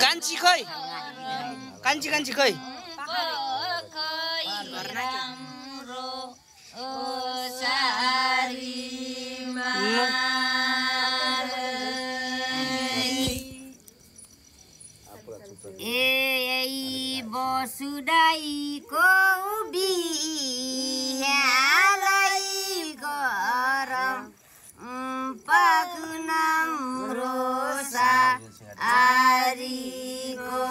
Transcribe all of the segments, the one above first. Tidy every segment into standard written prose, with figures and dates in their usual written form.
कान्छी खै कान्छी खै बसुदाईको बिहालाई गरम पगुनम रोसा आरीको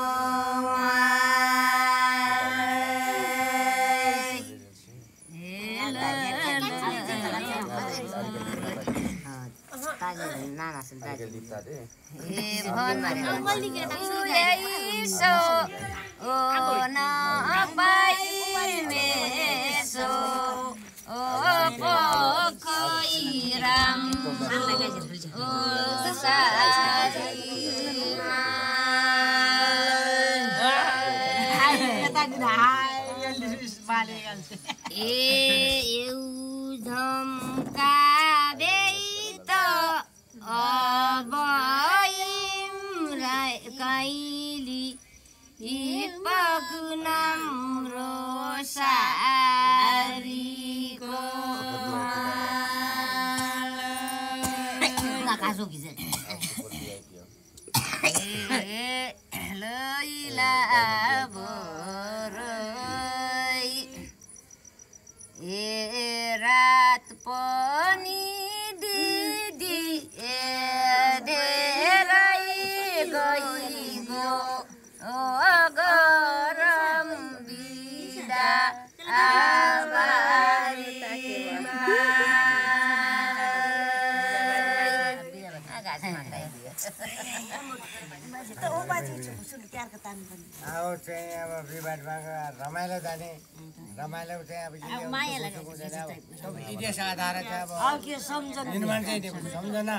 रात पनि दिदी धेरै गइगो गरम बिदा अब चाहिँ अब विवादमा रमाइलो जाने रमाइलो चाहिँ अब इतिहास आधार चाहिँ अब निर्माण चाहिँ सम्झना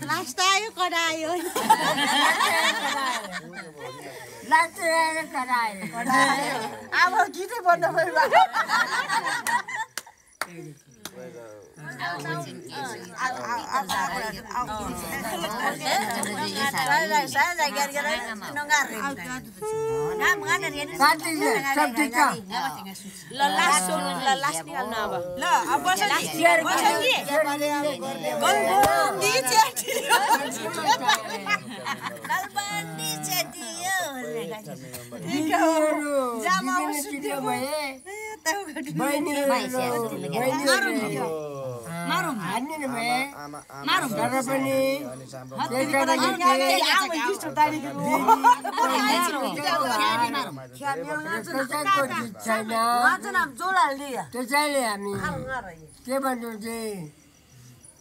लास्ट आयो करायो अब गीतै बन्द भयो त्यसैले हामी के भन्छौँ चाहिँ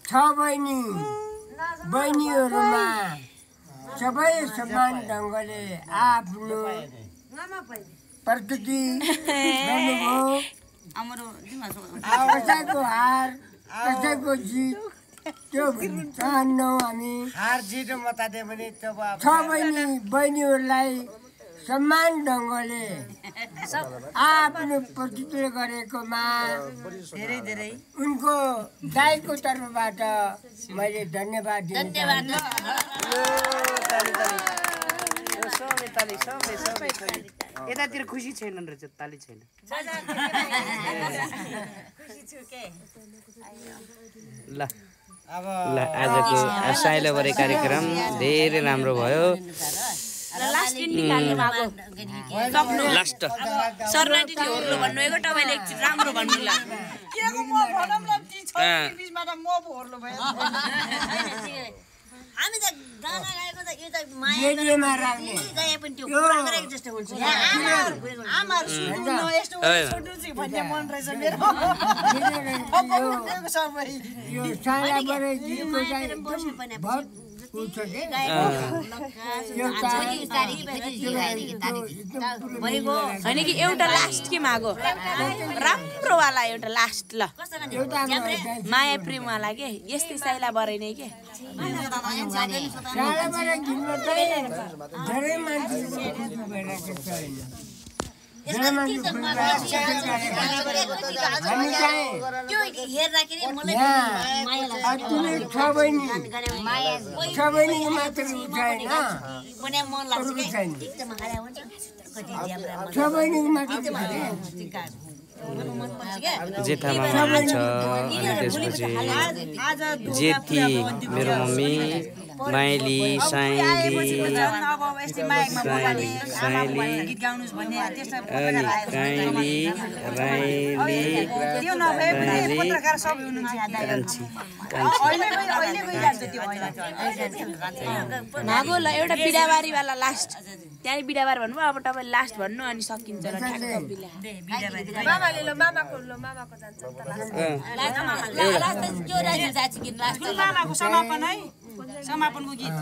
छ बहिनीहरूमा सबै समान ढङ्गले आफ्नो प्रस्तुति गर्नुभयो कसैको हार कसैको जित त्यो चाहन्नौँ हामी हार जित बताए पनि छ बहिनीहरूलाई सम्मान ढङ्गले आफ्नो प्रस्तुति गरेकोमा धेरै धेरै उनको दाइको तर्फबाट मैले धन्यवाद दिन्छु सबै ताली सबै यतातिर खुसी छैनन् रहेछ ताली छैन ल अब ल आजको साइला बरे कार्यक्रम धेरै राम्रो भयो लास्ट निकाल्नु भएको लास्ट सरलाटीले होर्लो भन्नुभएको तपाईले एकछिन राम्रो भन्नु ल केको म भनम ल ती छ बिचमा त म भोर्लो भयो हामी त गाना गाएको त यो त माया रेडियोमा राख्ने गए पनि त्यो पुरा गरेको जस्तो हुन्छ आमाहरु सुन्नु यस्तो छोड्नु चाहिँ भन्ने मन रहेछ मेरो सबै यो साला बरे गीतको चाहिँ बस्नु पनि बहुत उच्च के हैन कि एउटा लास्ट के मागो राम्रो वाला एउटा लास्ट ल माया प्रेम वाला के यस्तै साइला बरे नै के साला बरे गीतमा चाहिँ धेरै मान्छे भइरहेको छ हामी चाहिँ त्यो हेर्दाखेरि मलाई माया लाग्छ छ बहिनी मात्र छैन भने मन लाग्छ के टिकटमा खाया हुन्छ कति ज्याब्रा छ बहिनी मात्र जेठामा मम्मी छ अनि त्यसपछि जेठी मेरो मम्मी माइली साइली गीत गाउनुस् भन्ने त्यस्तो अनि काइली राइली त्यो नभए पनि पत्रकार सब हुनुहुन्छ अहिले गइराख्छ त्यो मागो ल एउटा बिडाबारी वाला लास्ट त्यहाँ बिडाबार भन्नु अब तपाईँ लास्ट भन्नु अनि सकिन्छ ल ठ्याक्क बिला मामाले ल मामाको जान्छ लास्ट त्यो राजी जाछ कि लास्ट मामाको समापन है समापनको गीत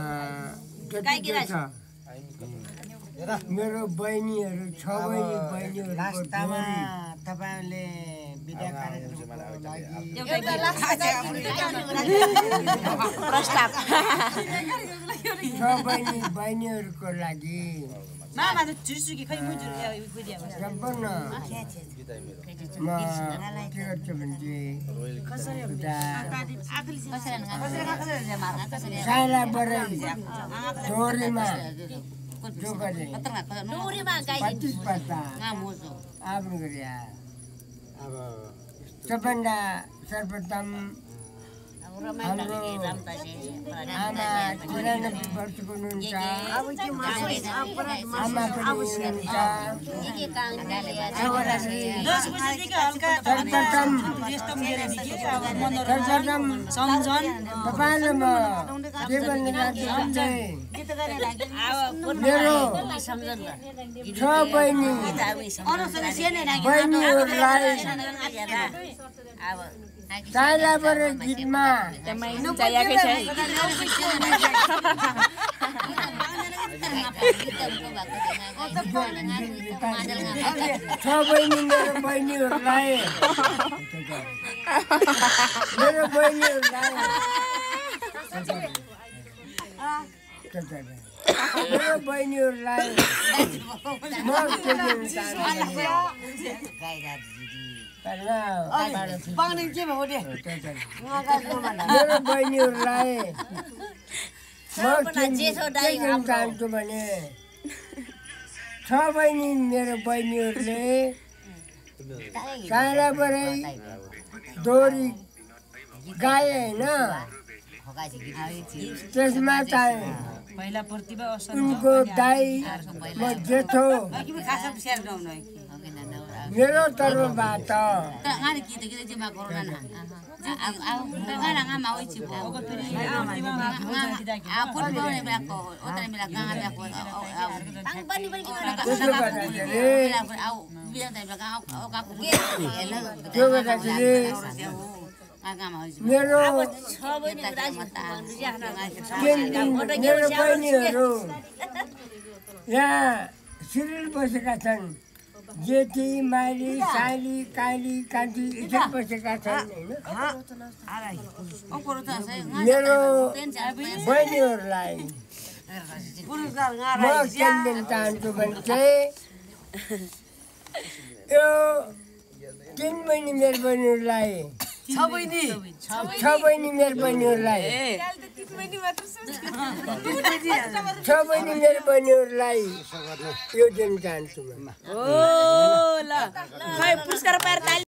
मेरो बहिनीहरू छ बहिनीहरू लास्टमा तपाईहरुले बिदा कार्यक्रमको लागि प्रस्ताव छ बहिनीहरूको लागि मामा त झुसुकी खै मुजुर बुझ्या सम्पूर्ण म के गर्छु भने साइला बरे डोरीमा डोरीमा गाई 25 पत्ता आफ्नो गरिया अब सबभन्दा सर्वप्रथम हाम्रो आमा 93 वर्षको हुनुहुन्छ आमा पनि हुनुहुन्छ सर्वप्रथम सम्झन तपाईँले म के भन्ने लाग्छ मेरो छ बहिनीहरूलाई साइला बरे गीतमा चाहिएकै छ छ बहिनी मेरो बहिनीहरूलाई मेरो बहिनीहरूलाई म के दिन मेरो बहिनीहरूलाई म चाहन्छु भने छ बहिनी मेरो बहिनीहरूले साइला बरे डोरी गाए होइन त्यसमा चाहिँ पहिला प्रतिभा उनको दाइ म जेठो मेरो तर्फबाट मेरो बहिनीहरू यहाँ सिरियल बसेका छन् जेठी माइली साइली काइली कान्छी यसरी बसेका छन् मेरो बहिनीहरूलाई म के दिन चाहन्छु भने चाहिँ यो 3 बहिनी मेरो बहिनीहरूलाई छ बहिनी मेरो बहिनीहरूलाई छ बहिनी मेरो बहिनीहरूलाई यो दिन चाहन्छु म ओ ल खै पुरस्कार पाएर